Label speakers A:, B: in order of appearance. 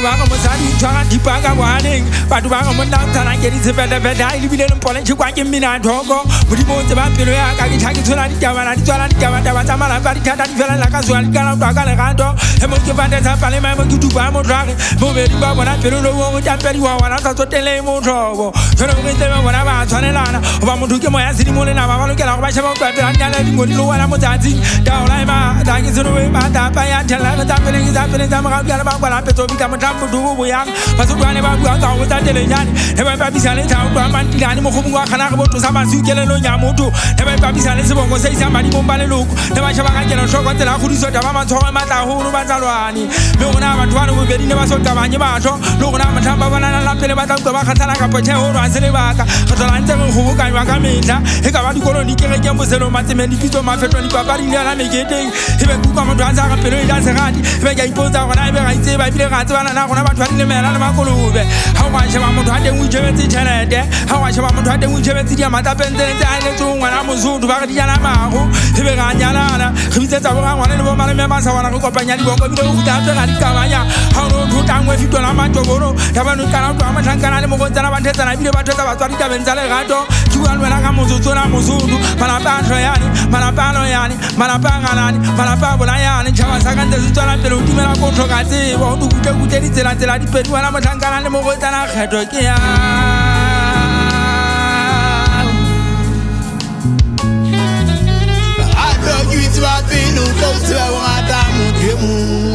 A: Batho ba re mosadi o tshwara thipa ka bogaleng, batho ba re monna o tshwana ke ditshepetepete, ha e lebile le mpone tšhekwa ke mmina thoko. Modimo o tseba pelo ya ka, ke tšha ke tshola ditabana, di tswala ditabataba tsa malapa, dithata di felela ka soa, di qala ho ka lerato. E mong ke fate sa palema, e mong ke tupa ya mohlware, bobedi ba bona pelo le ho tampediwa hona sa tsotelehe mohlobo. Jwale hore tsebe bona ba tshwanelana, hoba motho ke moya sedimo le nama, ba lokela hore ba shebe ho tloha pela nna le dingodi le wena motsatsing. Taola e matla ke senowe matlapa ya thella re tsa pele ke tsa pele tsa morao di a le bakwala petso bitla mohlang botho bo boyang. Basotho ba ne ba bua ka ho botsa telenyane, ne ba ipapisa le tlhaho tloha mantilane, mokgomong wa kgana re botho sa masiu kelellong ya motho, ne ba ipapisa le seboko se isang badimong ba leloko, ne ba sheba ka kelohloko tsela ya kgodiso taba matshwaro e matla haholo ba tsa lwane. Mme rona batho bano bobedi ne ba so qabanye mahlo, le rona mohlang ba bonana la pele ba tla utlwa ba kgathala kapa tjhe, ho ha se lebaka. Re hlola ntse re kgobokanywa ka mehla, e ka ba dikolong, dikerekeng, boselong, matsemeng, dipitsong, mafetong, dipapading le yona meketeng. Ebe ke utlwa motho a ntse a re pelo e ja serati, ebe ke a ipotsa hore na ebe ra itseba ebile ra tsebana na rona batho ba dilemela le makolobe. Ha o ka sheba motho a teng o itjhebetse tjhelete, ha o ka sheba motho a teng o itjhebetse diamatlapeng tsene tse haeletseng ngwana Mosotho ba re di jala maro, ebe ra nyalana, re bitsetsa bo rangwane le bo malome ba sa bona, re kopanya diboko ebile re kgutla hape ra di qabanya. Ha o no thota nngwe fito la matjobolo, taba eno e qala ho tloha mohlankana le morwetsana ba thetsana ebile ba thetsa batswadi tabeng tsa lerato. Ke bua le wena ka motsotso ona Mosotho, malapa a hloyane, malapa a loyane, malapa a ngalane, malapa a bolayane. Tjhaba sa ka ntse se tswela pele ho timela ko hloka tsebo, ho butle-butle ditsela tsela di pedi wena mohlankana le morwetsana, kgetho ke ya.
B: Gape ke tseba pele o tlo tseba bongata motho e mong.